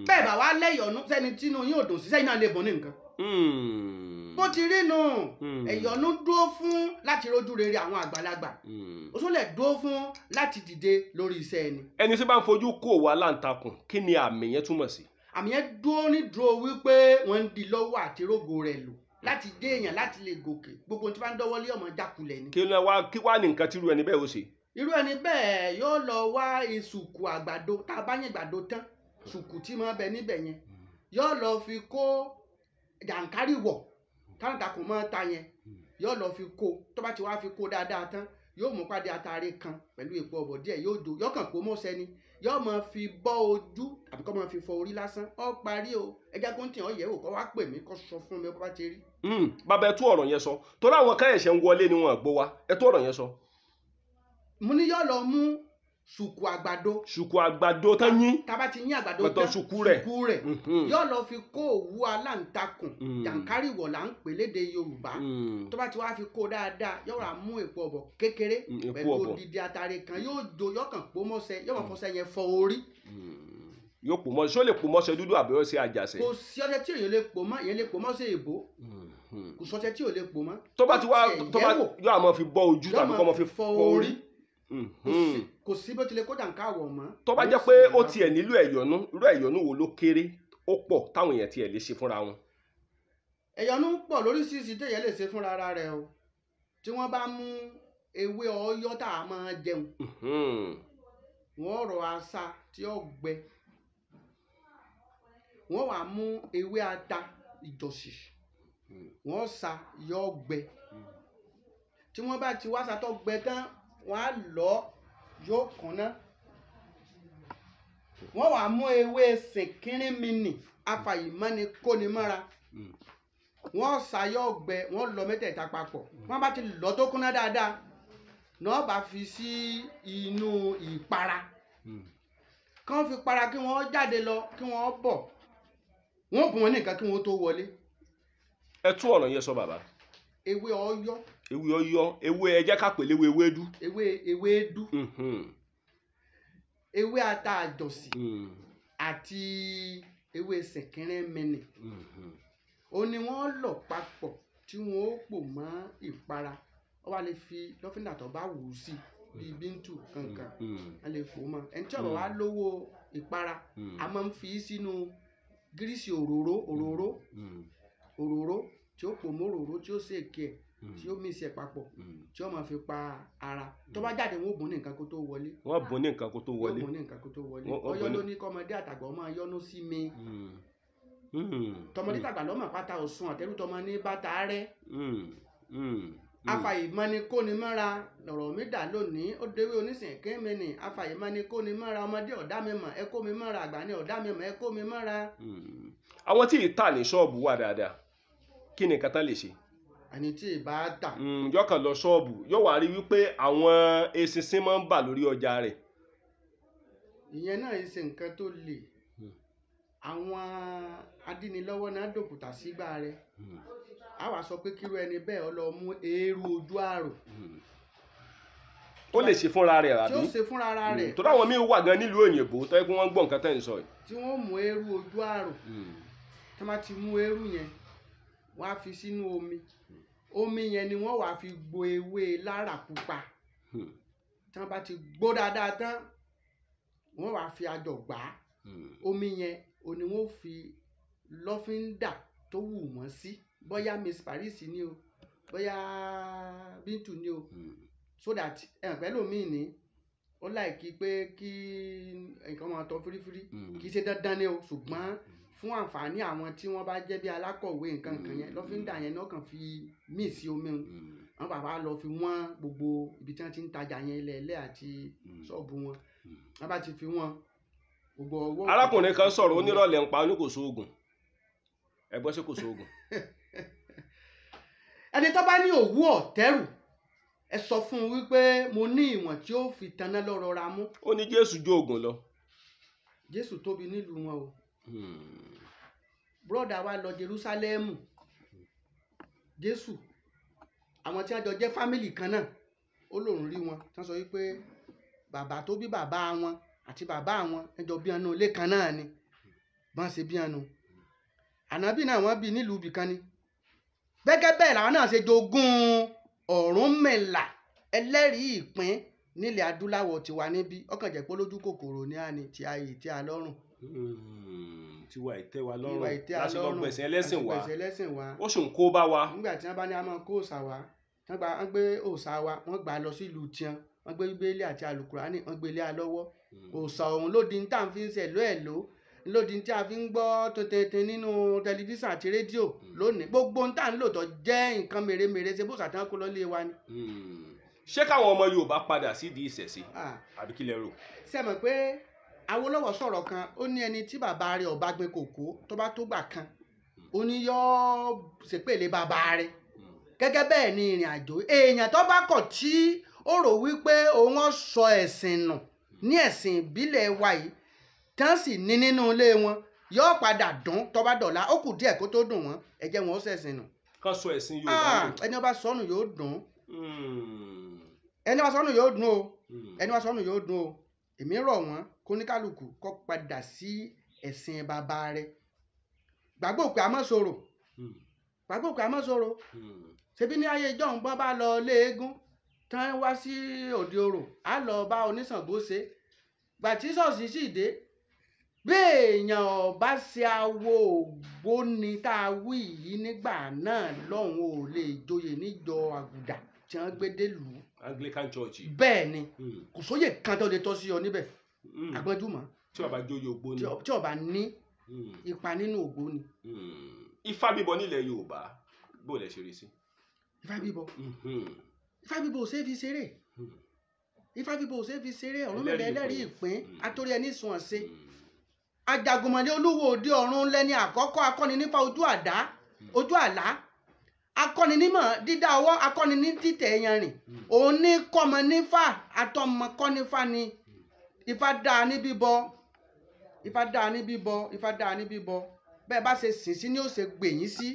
Bẹ́ẹ̀ bá wá lẹ́yọ̀nú, sẹ́ni tínú yín ò dùn sí, sẹ́yìn náà lè bọ̀ ní nǹkan. Bó ti rí nù, ẹ̀yọ̀nú dúró fún láti rójú rere àwọn àgbàlagbà, oṣólẹ̀ dúró fún láti dìde lórí iṣẹ́ ẹni. Ẹni tí bá ń fojú kó wa láǹtakùn, kí ni àmì yẹn túmọ̀ sí? Àmì yẹn dúró ní dúró wípé wọ́n ń di lọ́wọ́ àti rógo rẹ̀ lò láti dé èèyàn láti lè gòkè. Gbogbo tí wọ́n ń dọ́wọ́ lé ọmọ jákulẹ̀ ni. Kí wá ní nǹkan tí irú ẹni bẹ́ẹ̀ ó ṣe? Irú ẹni bẹ́ẹ̀ yóò lọ wá ìsùkù àgbàdo, tá a bá yẹn àgbàdo tán, sùkù tí máa bẹ níbẹ̀ yẹn, yóò lọ fi kó jàǹkárì wọ̀ táǹtakùn máa ta yẹn, yóò lọ fi kó. Tó bá ti wá fi kó dáadáa tán, Yóò mú pàdé atare kan pẹ̀lú epo ọ̀bọ̀ díẹ̀, yóò jó, yóò kàn kó mọ́sẹ̀ ni, yóò máa fi bọ́ ojú àbí kó máa fi fọ orí lásán. Ó parí o. Ẹ jẹ́ kó ń tì ọ́ yẹ̀ wò, kó wá pè mí, kó sọ fún mi bó bá ti rí. Bàbá, ẹ tú ọ̀rọ̀ yẹn sọ, torí àwọn kan ẹ̀ṣẹ̀ ń wọlé ni wọn gbọ́ wa. Ẹ tú ọ̀rọ̀ yẹn sọ. Mo ní yóò lọ mú ṣùkú àgbàdo. Ṣùkú àgbàdo tán yín. Tá bá ti yín àgbàdo Pẹ̀tọ́ tán, ṣùkú rẹ̀. Ṣùkú rẹ̀ yóò lọ fi kó òwú aláǹtakùn, jàǹkárìwọ̀ là ń pè lédè Yorùbá. Tó bá ti wá fi kó dáadáa, yóò rà mú èpo ọ̀bọ̀ kékeré Èpo pẹ̀lú ọ̀bọ̀. odidi atare kan, yóò jó, yóò kàn pò mọ́sẹ̀, yóò máa fọṣẹ yẹn fọ orí. Yóò pò mọ́, ṣó lè pò mọ́ṣẹ́ dúdú àbí ọṣẹ àjàṣẹ́? Kò sí ọṣẹ tí èèyàn lè pò mọ́. Èèyàn lè pò mọ́ṣẹ́ èbó, kò sọṣẹ tí ò lè pò mọ́. Tó bá ti wá Ó tó bá tiẹ̀ yẹ̀ wò, yóò àmọ́ fi bọ́ ojú yóò tàbí kó máa fi fọ orí. Kò sí bó tilẹ̀ kó jàǹká wọ̀ mọ́. Tó bá jẹ́ pé ó tiẹ̀ nílò ẹ̀yọ́nú, irú ẹ̀yọ́nú wo ló kéré ó pọ̀ táwọn èèyàn tiẹ̀ lè ṣe fúnra wọn? Ẹ̀yọ́nú pọ̀ lóríṣiríṣi téèyàn lè ṣe fúnra ara rẹ̀ o. Tí wọ́n bá mú ewé ọ̀yọ́ tá a máa jẹun, wọ́n rọ asa tí ó gbẹ, wọ́n wá mú ewé ata ìjọsì, wọ́n sa yọ gbẹ. Tí wọ́n bá ti wá sa tó gbẹ tán, wọ́n á lọ, yóò kúnná. Wọ́n wá mú ewé sìnkírínmìnì afàyìmọ́ni kónimọ́ra, wọ́n sa yọ gbẹ. Wọ́n lọ mẹ́tẹ̀ẹ̀ta papọ̀. Wọ́n bá ti lọ tó kúnná dáadáa náà, bá fi sí inú ìpara, kí wọ́n fi para, kí wọ́n jáde lọ, kí wọ́n bọ̀, wọ́n bùn wọn ní nǹkan kí wọ́n tó wọlé. Ẹ tú ọ̀rọ̀ yẹn sọ, bàbá. Ewé ọ̀yọ́. Ewé ọ̀yọ́, ewé, ẹ jẹ́ ká pè léwé ewédú. Ewé ewédú, ewé ata àjọsì àti ewé sìnkírínmìnì, ó ní wọ́n lọ̀ papọ̀ tí wọ́n ó pò mọ́ ìpara. Ó wá lè fi lọ́fíńdà tó bá wù ú sí, bíi bíntù kankan, a lè fò mọ́. Ẹni tí ó bá wá lówó ìpara, a máa ń fi sínú gírísì òróró, òróró tí ó pò mọ́ òróró, tí ó sèké ẹ̀, tí ó mix ẹ̀ papọ̀, tí ó máa fi pa ara. Tó bá jáde, wọn ò bùn ní nǹkan kó tó wọlé. Wọ́n bùn ní nǹkan kó tó wọlé. Yóò bùn ní nǹkan kó tó wọlé. Wọ́n Ọyọ́ bùn ní- ló ní kọ́mọdé àtàgbà ọmọ yọ́nú sí mi. Tọmọdé tàgbà lọ́mọ pátá òsùn àtẹrù tọmọ ní bàtà rẹ. Afàyèmọ́ni kóni mọ́ra lọ̀rọ̀ mi dà lónìí. Ó dewé onísìn kémi ni afàyèmọ́ni kóni mọ́ra. Ọmọdé ọ̀dá mi mọ̀, ẹ kó mi mọ́ra. Àgbà ní ọ̀dá mi mọ̀, ẹ kó mi mọ́ra. Àwọn tí ì tà ní ṣọ́ọ̀bù wà dáadáa, kí ni nǹkan tán lè ṣe? Ẹni tí ì bá tà, Yóò kàn lọ ṣọ́ọ̀bù, yóò wá rí wípé àwọn eṣinṣin máa ń bà lórí ọjà rẹ̀. Ìyẹn náà ń ṣe nǹkan tó le. Àwọn adínilọ́wọ́ náà dòkùtà sígbà rẹ̀. A wá sọ pé kírú ẹni bẹ́ẹ̀ ó lọ mú eérú ojú àrò. Ó lè ṣe fúnra rẹ̀ Tí ó àbí? ṣe fúnra ara rẹ̀. Torí àwọn míín wà gan nílùú òyìnbó tó yẹ kí wọ́n gbọ́ nǹkan tẹ́ ń sọ yìí. Tí wọ́n mú eérú ojú àrò, tí wọ́n bá ti mú eérú yẹn, wọ́n á fi sínú omi. Omi yẹn ni wọ́n wàá fi gbo ewé lára pupa. Tí wọ́n bá ti gbó dáadáa tán, wọ́n wàá fi àjọ gbà á. Omi yẹn ò ní wọ́n fi lọ́fíńdà tó wù wọ́n sí, bóyá Miss Paris ni o, bóyá Bintu ni o, so that ẹ̀ pẹ̀lú mi ní ó like pé kí nǹkan máa tọ́ fírífírí. Kì í ṣe dandan ni o, ṣùgbọ́n fún àǹfààní àwọn tí wọ́n bá jẹ́ bí alákọ̀wé nǹkan kan yẹn, lọ́fíńdà yẹn náà kàn fi míì sí omi un. Àwọn bàbá lọ fi wọ́n gbogbo ibi tí wọ́n ti ń tajà yẹn, ilẹ̀ ilẹ̀ àti ṣọ́ọ̀bù wọn, wọ́n bá ti fi wọ́n gbogbo ọwọ́. Arákùnrin kan sọ̀rọ̀ onírọ̀lẹ́ ń pa, ó ní kò sóògùn. Ẹ gbọ́, ṣé kò sóògùn? Ẹni tó bá ní òwú ọ̀tẹ́rù, ẹ sọ fún un wípé mo ní ìwọ̀n tí ó fi taná lọ́rọ̀ ra mú. Ó ní Jésù jó oògùn lọ. Jésù tóbi nílùú wọn o. Bùrọ̀dá wa lọ Jerúsálẹ́mù, Jésù, àwọn tí wọ́n jọ jẹ́ family kan náà, ó lóun rí wọn tí wọ́n sọ wípé bàbá tó bí bàbá wọn àti bàbá wọn ẹjọ́ bí ọ̀nà ilé kan náà ni bọ́n ṣe bí ọ̀nà ànábì náà, wọ́n bí nílùú ibì kan ni. Gẹ́gẹ́ bẹ́ẹ̀ làwọn náà ṣe jogún Ọ̀rúnmìlà ẹlẹ́rìí ìpín nílẹ̀ adúláwọ̀ tiwa níbí. Ọkàn jẹ́ pé lójú kòkòrò ní àní tí a yìí tí a lọ́rùn. Tiwa ìtẹ́ wa ìwà lọ́rùn ìtẹ́ a láti lọ lọ́rùn gbẹ̀sìn ẹlẹ́sìn láti wa. gbẹ̀sìn ẹlẹ́sìn wa. Ó sì ń kó bá wa. Nígbà tí wọ́n bá ní a máa kó òòṣà wa, wọ́n gba, wọ́n gbé òòṣà wa, wọ́n gbà á lọ sí ìlú tiwọn, wọ́n gbé Bíbélì àti àlùkùránì, wọ́n gbé lé a lọ́wọ́. Òòṣà ọ̀hún ló di ní tá à ń fi ń ṣẹ̀lú ẹ̀ ló ló di tí a fi ń gbọ́ tuntun nínú tẹlifíṣàn àti rédíò lónìí. Gbogbo ohun tá à ń lò tó jẹ́ nǹkan mèremère, ṣe bóòṣà tí wọ́n kó lọ lé wa ni. Ṣé káwọn ọmọ Yorùbá padà sídìí ìṣẹ̀ṣe àbí kí lẹ rò? Ṣé mọ̀ pé Awólọ́wọ̀ sọ̀rọ̀ kan, ó ní ẹni tí bàbá rẹ̀ ó bá gbin kòkó tó bá tó gbà kan, ó ní yóò ṣèpèlé bàbá rẹ̀. Gẹ́gẹ́ bẹ́ẹ̀ ni ìrìn àjò èèyàn tó bá kọ̀ tí ó rò wípé òun ó sọ ẹ̀sìn nù ní ẹ̀sìn ìbílẹ̀ wa yìí tán sì ní nínú ilé wọn, yóò padà dùn tó bá dọ̀la. Ó kù díẹ̀ kó tó dùn wọ́n, ẹ jẹ́ wọn ó ṣẹ̀sìn nù. Kán sọ ẹ̀sìn Yorùbá nù. Ẹni ó bá sọnù yóò dùn. Ẹni ó bá sọnù yóò dùn o. Ẹni ó bá sọnù yóò dùn o. Èmi rọ̀ wọ́n kóníkálukú kó padà sí ẹ̀sìn bàbá rẹ̀. Gbàgbọ́ pé a mọ̀ sọ̀rọ̀. Gbàgbọ́ pé a mọ̀ sọ̀rọ̀. Ṣebí ní ayé ìjọ́un bọ́n bá lọ lé eégún tán wá sí òde orò, á lọ bá oníṣàngó ṣe. Gbà tí ṣọ́ọ̀ṣì sì dé, bí èèyàn ọba ṣe awo ògbóni tá a wí yìí nígbà náà lọ́hùn ò lè joyè níjọ àgùdà tí wọ́n gbé dé lù ú. Anglican Church. Bẹ́ẹ̀ ni, kò sóyè kan tó lè tọ́ sí ọ níbẹ̀. Àgbọ́njúmọ́. Tí ó bá joyè ògbóni. Tí ó bá ní ipa nínú ògbóni. Ifá bíbọ nílẹ̀ Yorùbá, bó lẹ ṣe rí sí? Ifá bíbọ. Ifá bíbọ ò ṣe é fi ṣeré. Ifá bíbọ ò ṣe é fi ṣeré. Ọ̀rúnmìlà ẹlẹ́rìí ìpín, atórí ẹni sùn ọ̀sẹ̀. Ajagunmọ̀lé olúwo òde ọ̀run lẹ́ni àkọ́kọ́ akọ́ni nípa ojú àdá, ojú àlá. Akọ́ni nímọ̀ dídá ọwọ́, akọ́ni ní títẹ̀ yanrìn. Òun ní kọ́mọ nífà, atọ́mọ kọ́ nífà ni. Ifá dáa ní bíbọ. Ifá dáa ní bíbọ. Ifá dáa ní bíbọ. Bẹ́ẹ̀ bá ṣe sìn sí ni ó ṣe gbè yín sí.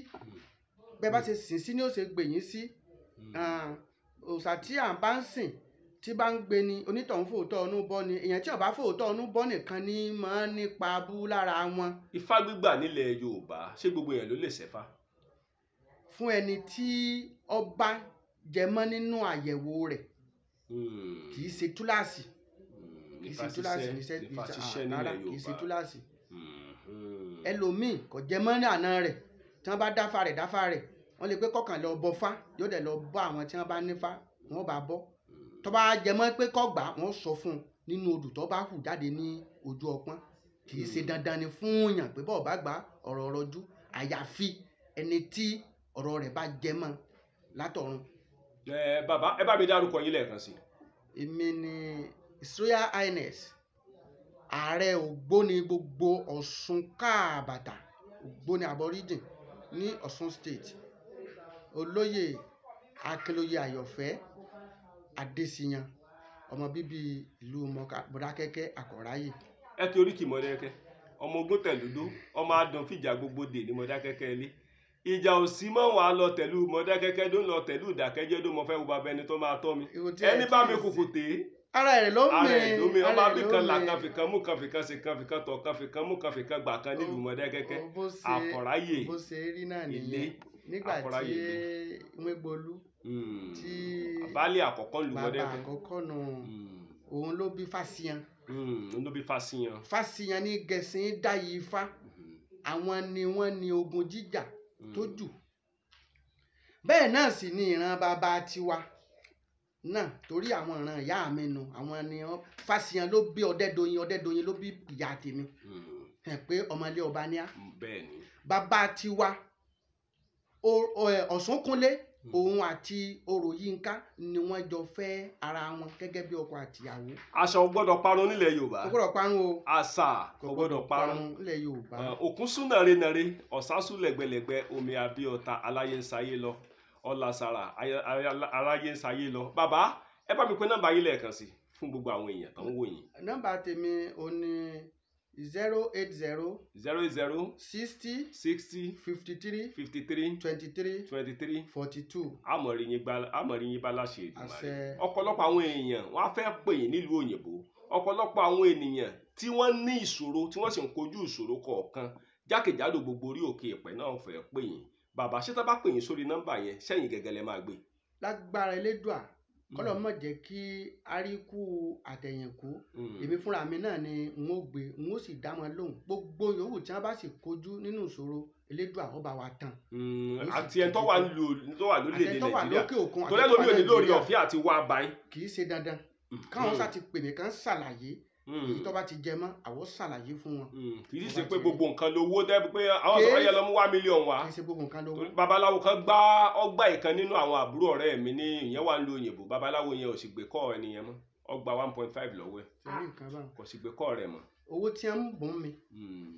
Bẹ́ẹ̀ bá ṣe sìn sí ni ó ṣe gbè yín sí. Òòṣà tí à ń bá ń sìn tí bá ń gbé ni onítọ̀hún fòótọ́ ọnú bọ́ ni. Èèyàn tí ó bá fòótọ́ ọnú bọ́ nìkan ní máa ń nípa abú lára wọn. Ifá gbígbà nílẹ̀ Yorùbá, ṣé gbogbo èèyàn ló lè ṣẹ̀fá? Fún ẹni tí ọba jẹmọ́ nínú àyẹ̀wò rẹ̀, kì í ṣe túláàsì. Kì í ṣe túláàsì níṣẹ́, rárá, kì í ṣe túláàsì. Ẹlòmíì kò jẹmọ́ ní àná rẹ̀, tí wọ́n bá dáfá rẹ̀ dáfá rẹ̀, wọ́n lè pé kọ̀ọ̀kan lọ bọ fá, yóò dẹ̀ lọ bá àwọn tí wọ́n bá nífá, wọ́n bá bọ́. Tó bá jẹmọ́ pé kọ́gbà, wọ́n sọ fún un nínú odù tó bá hù jáde ní ojú ọpọ́n. Kì í ṣe dandan ni fún yàn pé bọ́ọ̀ bá gbà ọ̀rọ̀ ọ̀rọ̀jú, àyàfi ẹni tí ọ̀rọ̀ rẹ̀ bá jẹmọ́ látọ̀run. Bàbá, ẹ bá mi dárúkọ yín lẹ́ẹ̀kan sí. Èmi ni His Royal Highness Ààrẹ Ògbóni gbogbo Ọ̀ṣun Káàbàtà, Ògbóni Aborigine ní Ọ̀ṣun State, Olóyè Akínlóye Àyọ̀fẹ́ Adésíyàn, ọmọ bíbí ìlú Mọdákẹ́kẹ́ Àkọ́ráyè. Ẹ kí oríkì Mọdákẹ́kẹ́, ọmọ ogun tẹ̀lúdó, ọmọ adùn fìjà gbogbo dè ní Mọdákẹ́kẹ́ ilé. Ìjà ò sí mọ́ wàá lọ tẹ̀lú Mọdákẹ́kẹ́ ló ń lọ tẹ̀lú ìdákẹ́jẹ́ ló mọ fẹ́ wo bàbá ẹni tó máa tọ́ mi. Ẹni bá mi kùkù té. Ara ẹ̀ ló mi. Ara ẹ̀ ló mi. Ọmọ abíkan là kan fìkan mú kan fìkan ṣe kan fìkan tọ̀ kan fìkan mú kan fìkan gbà kan nílùú Mọdákẹ́kẹ́ Àkọ́ráyè. Bó ṣe rí náà nìyẹn. Nígbà tí Nwégbolú tí baálé àkọ́kọ́ lu Mọdákẹ́kẹ́. Bàbá àkọ́kọ́ nù, òun ló bí Fásíyan. Òun ló bí Fásíyan. Fásíyan ní Gẹ̀sìn dáyé Ifá. Àwọn ni wọ́n ní ogun jíjà tó jù. Bẹ́ẹ̀ náà sì ni ìran bàbá tiwa náà, torí àwọn ìran ìyá mi nù, àwọn ni Fásíyan ló bí Ọdẹ́doyin, Ọdẹ́doyin ló bí ìyá tèmi. Ẹ pé ọmọlé ọba ní á. Bẹ́ẹ̀ ni. Bàbá tiwa Ọ̀ṣunkúnlé, òun àti Oròyínká ni wọ́n jọ fẹ́ ara wọn gẹ́gẹ́ bí ọkọ àtìyàwó. Àṣà ò gbọ́dọ̀ parun nílẹ̀ Yorùbá. Kò gbọ́dọ̀ parun o. Àṣà kò gbọ́dọ̀ parun nílẹ̀ Yorùbá. Òkun sún nàrenàre, ọ̀sá sún lẹ̀gbẹ̀lẹ̀gbẹ̀, omi abíọ́ta, aláyé ń sayé lọ, ọ̀làsàrà aláyé ń sayé lọ. Bàbá, ẹ bá mi pè nọ́mbà yín lẹ́ẹ̀kan sí fún gbogbo àwọn èèyàn tó ń wò yín. Nọ́mbà tèmi ò ní 080 080 60 60 53 53 23 23 42. Àmọ̀rí yín bá láṣẹ Èdùmàrè. Àṣẹ. Ọ̀pọ̀lọpọ̀ àwọn èèyàn wọ́n á fẹ́ pè yín nílùú òyìnbó. Ọ̀pọ̀lọpọ̀ àwọn ènìyàn tí wọ́n ní ìṣòro tí wọ́n sì ń kojú ìṣòro kọ̀ọ̀kan jákèjádò gbogbo orí òkè ìpẹ́ náà fẹ́ pè yín. Bàbá, ṣé tá bá pè yín sórí nọ́mbà yẹn sẹ́yìn gẹ́gẹ́ lẹ máa gbé? Lágbára Elédùà, kọ́lọ̀ mọ̀ jẹ́ kí aríkú àtẹ̀yìnkú. Èmi fúnra mi náà ni n ó gbé, n ó sì dá wọn lóhùn. Gbogbo yòówù tí wọ́n bá sì kojú nínú ìṣòro, Elédùà ó bá wa tán. Àti ẹni tó wà lórílẹ̀-èdè Nàìjíríà, torí ẹlòmíì ò ní lórí ọ̀fẹ́ àti wá báyìí. Kì í ṣe dandan káwọn sá ti pè mí kán ṣàlàyé. Èyí tó bá ti jẹ mọ́, àwọn ṣàlàyé fún wọn. Kì í ṣe pé gbogbo nǹkan lówó dẹ́ pé àwọn sọ̀rọ̀ yẹn lọ mú 1 million wá. Kì í ṣe gbogbo nǹkan lówó. Babaláwo kan gbá ọgbà ìkan nínú àwọn àbúrò ọ̀rẹ́ mi ní ìyẹn wà ń lo òyìnbó. Babaláwo yẹn ò sì gbé kọ́ ẹni yẹn mọ́, ọgbà 1.5 lọ́wọ́ ẹ̀, kò sì gbé kọ́ rẹ̀ mọ́. Owó tí ń bùn mi,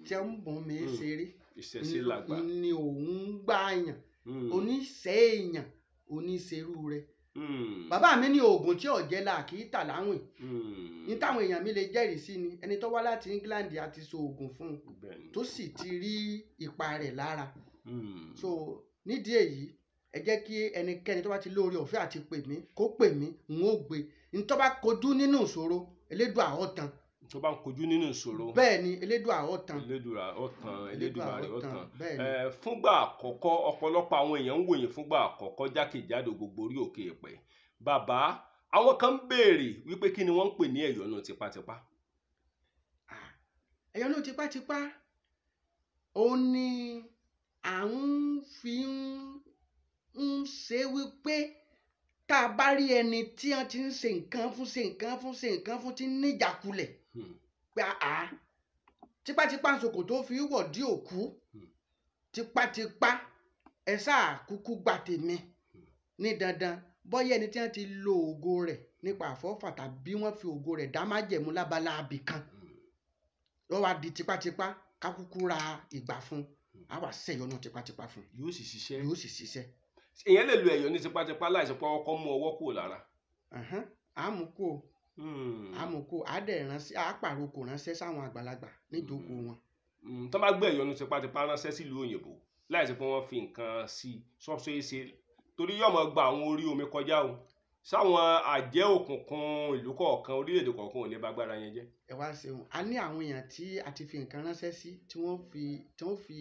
tí ń bùn mi ṣeré, ìṣẹ̀ṣe làgbà ni òun gbà yàn, oníṣẹ́ èèyàn oníṣerú rẹ̀. Bàbá mi ní oògùn tí ọ̀jẹ̀ la kì í tà láwìn. Ní táwọn èèyàn mi lè jẹ́rìí sí ni ẹni tó wá láti England àti so oògùn fún un tó sì ti rí ipa rẹ̀ lára. So nídìí èyí, ẹ jẹ́ kí ẹnikẹ́ni tó bá ti lóore ọ̀fẹ́ àti pè mí kó pè mí, n ó gbé. Ní tó bá kojú nínú ìṣòro, Elédùà ó tán. Tó bá ń kojú nínú ìṣòro. Bẹ́ẹ̀ ni, Elédùà ó tán. Elédùà ó tán, Elédùmarè ó tán. Fúngbà àkọ́kọ́, ọ̀pọ̀lọpọ̀ àwọn èèyàn ń wòye fúngbà àkọ́kọ́ jákèjádò gbogbo orí òkè èpẹ̀. Bàbá, àwọn kan ń béèrè wípé kí ni wọ́n ń pè ní ẹ̀yọ́nú tipátipá. Ẹ̀yọ́nú tipátipá, òun ni à ń fi ń ṣe wípé tá a bá rí ẹni tí wọ́n ti ń ṣe nǹkan fún, ṣe nǹkan fún, ṣe nǹkan fún, tí ń níjàkulẹ̀ pé àá tipátipá ń sokò tó fi wọ̀ dí òkú, tipátipá ẹ sáà kúkú gba tèmi ní dandan. Bọ́yá ẹni tí wọ́n ti lo ògo rẹ̀ nípa àfọ́fà tàbí wọ́n fi ògo rẹ̀ dá májẹ̀mú lábala abì kan, wọ́n wá di tipátipá ká kúkú ra ìgbà fún, á wà ṣẹ̀yọ́nú tipátipá fún, yóò sì ṣiṣẹ́. Yóò sì ṣiṣẹ́. Èèyàn lè lo ẹ̀yọ́ ní tipátipá láìsí pé ọkọ mú ọwọ́ kúrò lára. Àmúkò àmúkò àdẹ̀ ránṣẹ́, àpàrokò ránṣẹ́ sáwọn àgbàlagbà níjókòó wọn. Tó bá gbé ẹ̀yọ́ ní tipátipá ránṣẹ́ sílùú òyìnbó láìsí pé wọ́n fi nǹkan sí i sọ́sọ́ yìí ṣe, torí yóò máa gba àwọn orí omi kọjá o, sáwọn àjẹ́ òkùnkùn ìlú kọ̀ọ̀kan orílẹ̀-èdè kọ̀ọ̀kan ò ní bá agbára yẹn jẹ́. Ẹ wá ṣeun, a ní àwọn èèyàn tí a ti fi nǹkan ránṣẹ́ sí tí wọ́n fi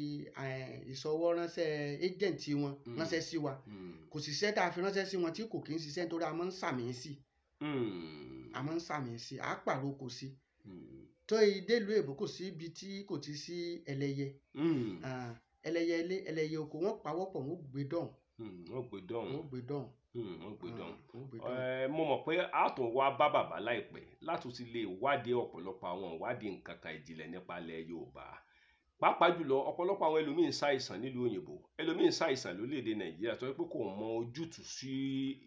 ìṣọwọ́ ránṣẹ́ ẹ́jẹ̀ǹtì wọn ránṣẹ́ sí wa. Kò sì ṣiṣẹ́ tá a fi ránṣẹ́ sí wọn tí kò kí ń ṣiṣẹ́, nítorí a máa ń sàmì sí, a máa ń sàmì sí, a pàrokò sí. Tó ìdélùú èbó kò sí ibi tí kò ti sí ẹlẹ́yẹ, ẹlẹ́yẹ ilé, ẹlẹ́yẹ oko, wọ́n pawọ́pọ̀ wọ́n gbé dọ̀hùn. Wọ́n gbé dọ̀hùn. Wọ́n gbé dọ̀hùn. Wọ́n gbé dọ̀hùn. Mo mọ̀ pé a tún wá bá bàbá láìpẹ́ láti ti lè wádìí ọ̀pọ̀lọpọ̀ àwọn ìwádìí nǹkan kan ìjìnlẹ̀ nípa ilẹ̀ Yorùbá. Pàápàá jùlọ ọ̀pọ̀lọpọ̀ àwọn ẹlòmíín ṣàìsàn nílùú òyìnbó, ẹlòmíín ṣàìsàn lórílẹ̀‐èdè Nàìjíríà tó yẹ pé kò mọ ojútùú sí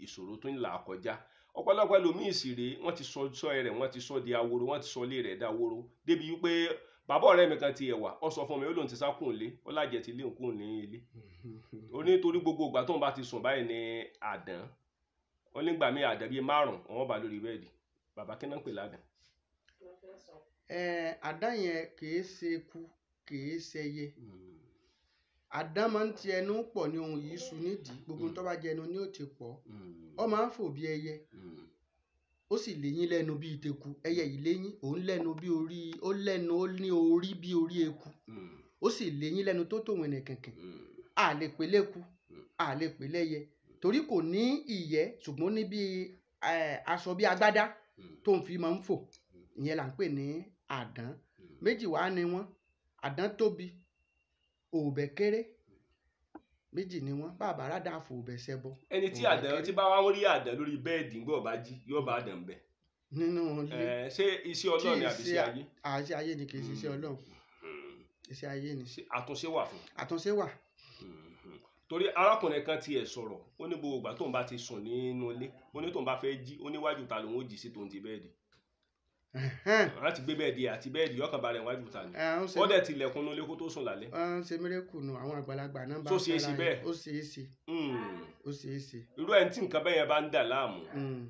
ìṣòro tó ń là kọjá. Ọ̀pọ̀lọpọ̀ ẹlòmíín sì rèé, wọ́n ti sọ sọ rẹ̀, wọ́n ti sọ di aworo, wọ́n ti sọ ilé rẹ̀ dáworo débi wípé bàbá ọ̀rẹ́ mi kan ti ẹ̀wà, ó sọ fún mi ó lóun ti sá kúrò nílé, ó lájẹ ti lé òun kúrò ní ilé. Ó ní torí gbogbo ìgbà tóun bá ti sùn báyìí ní àdán, ó nígbà míì àdán bíi 5 wọ́n bá lórí bẹ́ẹ̀dì. Bàbá, kí náà ń pè ládàn? Àdán yẹn kìí ṣe eku, kìí ṣe ẹyẹ. Àdán máa ń ti ẹnu pọ̀ ní ohun yìí ṣu nídìí, gbogbo tó bá jẹnu ni ó ti pọ̀. Ó máa ń fò bí ẹyẹ, ó sì léyín lẹ́nu bíi teku. Ẹyẹ yìí léyín, òun lẹ́nu bí orí, ó lẹ́nu, ó ní orí bí orí eku, ó sì léyín lẹ́nu tó tòun ẹnì kẹ̀kẹ́. A lè pè léku, a lè pè lẹ́yẹ, torí kò ní ìyẹ́, ṣùgbọ́n ní bí aṣọ bí agbádá tó ń fi máa ń fò. Ìyẹn là ń pè ní àdán. Méjì wá ni wọ́n, àdán tóbi, òòbẹ̀ kéré. Méjì ni wọ́n. Bàbá rádà fò òbẹ̀ ṣẹbọ. Ẹni tí àdán tí bá wá ń rí àdán lórí bẹ́ẹ̀dì ń gbọ́ bá jí, yóò bá àdán bẹ̀. Nínú ilé. Ṣé iṣẹ́ Ọlọ́run ni àbí iṣẹ́ ayé? Iṣẹ́ ayé ni, kì í ṣe iṣẹ́ Ọlọ́run. Iṣẹ́ ayé ni. Àtúnṣe wà fún. Àtúnṣe wà. Torí arákùnrin kan tiẹ̀ sọ̀rọ̀, ó ní gbogbo ìgbà tóun bá ti sùn nínú ilé, ó ní tóun bá fẹ́ jí, ó níwájú ta lòun ó jí sí tóun ti bẹ́ẹ̀dì. Láti gbé bẹ́ẹ̀dì àti bẹ́ẹ̀dì ọkàn balẹ̀ wájú ta ni. Ó dẹ̀ tilẹ̀kùn nulẹ̀ kó tó sùn lálẹ́. Ó ń ṣe mérekù nù, àwọn àgbàlagbà náà bá ń ṣe é bẹ́ẹ̀. Ó ṣe é ṣe. Ó ṣe é ṣe. Irú ẹni tí nǹkan bẹ́ẹ̀ yẹn bá ń dà láàmú,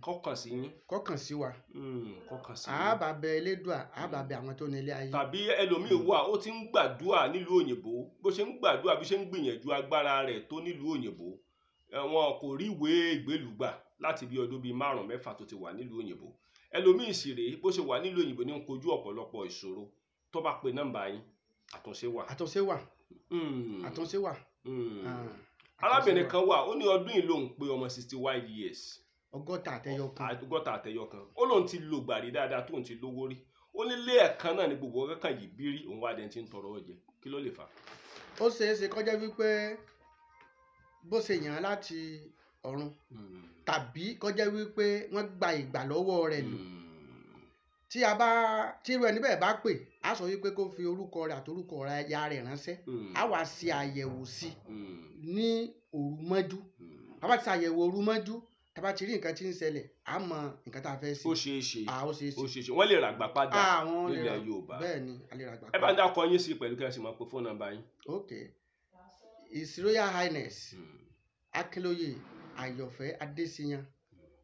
kọ́kàn sí yín. Kọ́kàn sí wa. Kọ́kàn sí yín. Àá bá bẹ Elédùà, àá bá bẹ àwọn tó ní ilé ayé. Tàbí ẹlòmíì wà, ó ti ń gbàdúà nílùú òyìnbó, bó ṣe ń gbàdúà, bí ṣe ń gbìyànjú agbára rẹ̀ tó nílùú òyìnbó, wọn kò rí ìwé ìgbélùú gbà láti bí ọdún bíi 5 mẹ́fà tó ti wà nílùú òyìnbó. Ẹlòmíì sì rèé, bó ṣe wà nílùú òyìnbó ní ń kojú ọ̀pọ̀lọpọ̀ ìṣòro, tó bá pe nọ́mbà yín, àtúnṣe wà. Àtúnṣe wà. Àtúnṣe wà. Arábìnrin kan wà, ó ní ọdún yìí lòun pé ọmọ 61 years. 60 àtẹyọ kan. 60 àtẹyọ kan. Ó lóun ti lo gbàrí dáadáa tóun ti lówó rí. Ó ní lé ẹ̀kan náà ní gbogbo kankan yìí bírí, òun wá dẹni tí ń tọrọ jẹ. Kí ló lè fà? Ó ṣeé ṣe kó jẹ́ wípé bó ṣe yàn án láti ọ̀run, tàbí kó jẹ́ wípé wọ́n gba ìgbà lọ́wọ́ rẹ̀ lò. Tí a bá tí irú ẹni bẹ́ẹ̀ bá pè, á sọ wípé kó fi orúkọ rẹ̀ àtorúkọ ya rẹ̀ ránṣẹ́. Á wá ṣe àyẹ̀wò sí i ní òru mọ́jú. Tá bá ti ṣàyẹ̀wò òru mọ́jú, tá bá ti rí nǹkan tí ń ṣẹlẹ̀, á mọ nǹkan tá a fẹ́ ṣe. Ó ṣeé ṣe. Ó ṣeé ṣe. Ó ṣeé ṣe, wọ́n lè ràgbà padà Àwọn lè nílẹ̀ Yorùbá. Bẹ́ẹ̀ ni, a lè ràgbà Ẹ bá ń padà. dákọ yín sí pẹ̀lú kí ẹ sì máa pe fóònù nọ́mbà yín. Ok, His Royal Highness Akínlóye Àyọ̀fẹ́ Adésíyàn,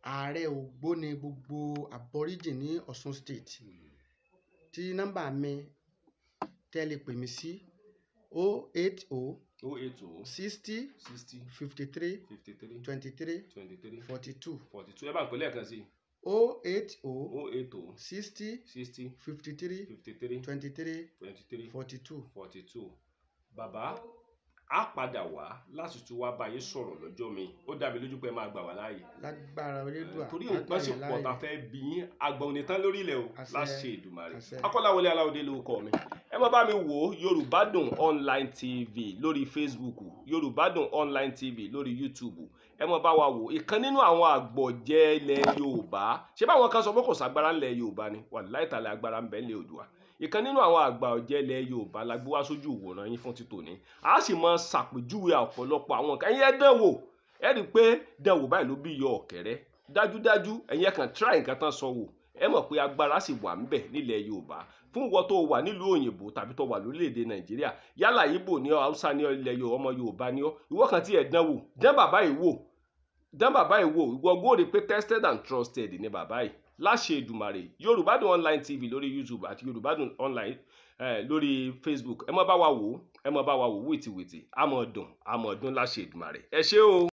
ààrẹ Ògbóni gbogbo Aborigine ní Ọ̀ṣun State. Tí nọ́mbà mi tẹ́ lè pè mí sí 080 080 60 60 53 53 23 23 42. 42. Ẹ bá ń pè lẹ́ẹ̀kan sí i. 080 080 60 60 53 53 23 23 42. 42. Bàbá, á padà wá láti tún wá bá yín sọ̀rọ̀ lọ́jọ́ mi. Ó dá mi lójú pé ẹ máa gbà wá láàyè. Lágbára Elédùà. Torí nǹkan sì pọ̀ tá a fẹ́ bí yín, àgbà òní tán lórí ilẹ̀ o. Àṣẹ. Láṣẹ Èdùmàrè. Àṣẹ. Akọ́láwọlé Aláwọ̀dé lórúkọ mi. Ẹ má bá mi wò ó, Yorùbá Dùn Online TV lórí Facebook, Yorùbá Dùn Online TV lórí YouTube. Ẹ má bá wa wò ìkan nínú àwọn àgbọ̀jẹ̀ ilẹ̀ Yorùbá. Ṣé báwọn kan sọ pé kò ságbára ńlẹ̀ Yorùbá ni? Wàláhì tàlẹ̀ agbára ń bẹ ńlẹ̀ Oòduà. Ìkan nínú àwọn àgbà ọ̀jẹ̀ ilẹ̀ Yorùbá la gbé wá sójú ìwòran yín fún títòní. A sì máa ṣàpèjúwe ọ̀pọ̀lọpọ̀ àwọn nǹkan. Ẹ̀yin ẹ dán wò, ẹ rí i pé dán wò báyìí ló bí yọ ọ̀kẹ́rẹ́. Dájúdájú ẹ̀yin ẹ kàn try nǹkan tán sọ wò, ẹ mọ̀ pé agbára sì wà ńbẹ̀ nílẹ̀ Yorùbá. Fún ìwọ tó wà nílùú òyìnbó tàbí tó wà lórílẹ̀‐èdè Nàìjíríà, yálà Ìgbò ní ọ, Haúsá ní ọ, ilẹ̀ Yorùbá, ọmọ Yorùbá ní ọ, ìwọ kan tí ẹ dán wò, dán bàbá yìí wò, dán bàbá yìí wò, ìwọ gbóòrè pé tested and trusted ni bàbá yìí. Láṣẹ Èdùmàrè. Yorùbá Dùn Online TV lórí YouTube àti Yorùbá Dùn Online lórí Facebook. Ẹ má bá wa wò ó, ẹ má bá wa wò wìtìwìtì. Àmọ̀ dùn, àmọ̀ dùn láṣẹ Èdùmàrè. Ẹ ṣé o.